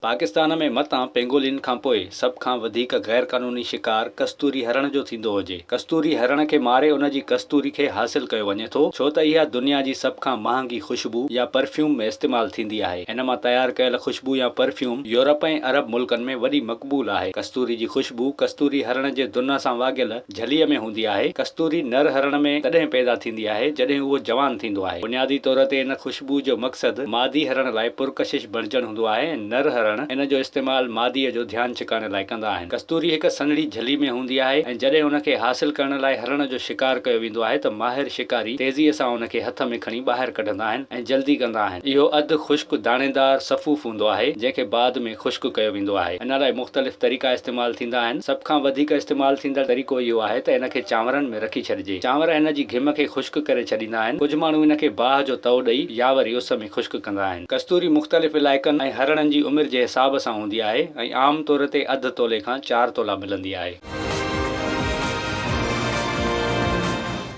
پاڪستان ۾ متان پينگولين کان پوء سڀ کان وڌيڪ غير قانوني شڪار ڪستوري هرڻ جو ٿيندو هجي. ڪستوري هرڻ کي ماري ان جي ڪستوري کي حاصل ڪيو وڃي ٿو ڇو ته اها دنيا جي سڀ کان مهانگي خوشبو يا پرفيوم ۾ استعمال ٿيندي آهي. ان مان تيار ڪيل خوشبو يا پرفيوم يورپ ۽ عرب ملڪن ۾ وڏي مقبول آهي. ڪستوري جي خوشبو ڪستوري هرڻ جي دن سان واڳيل جهليء ۾ هوندي آهي. ڪستوري نر هرڻ ۾ تڏهن پيدا ٿيندي آهي، جڏهن اهو جوان ٿيندو آهي. بنيادي طور تي ان خوشبوء جو مقصد مادي هرڻ لاء پرڪشش بڻجڻ هوندو آهي ۽ نر هرڻ ان جو استعمال ماديء جو ڌيان ڇڪائڻ لاء ڪندا آهن. ڪستوري هڪ سنهڙي جهلي ۾ هوندي آهي ۽ جڏهن ان کي حاصل ڪرڻ لاء هرڻ جو شڪار ڪيو ويندو آهي ته ماهر شڪاري تيزيء سان ان کي هٿ ۾ کڻي ٻاهر ڪڍندا آهن ۽ جلدي ڪندا آهن. اهو اڌ خشڪ داڻيدار سفوف هوندو آهي، جنهن کي بعد ۾ خشڪ ڪيو ويندو آهي. ان لاء مختلف طريقا استعمال ٿيندا آهن. سڀ کان وڌيڪ استعمال ٿيندڙ طريقو اهو آهي ته ان کي چانورن ۾ رکي ڇڏجي. چانور ان جي گهم کي خشڪ ڪري ڇڏيندا آهن. ڪجهه ماڻهو ان کي باهه جو تئو ڏئي يا وري اس ۾ خشڪ ڪندا آهن. ڪستوري مختلف علائقن ۽ هرڻن جي عمر جي حساب سان هوندي آهي ۽ عام طور تي اڌ تولي کان چار تولا ملندي آهي.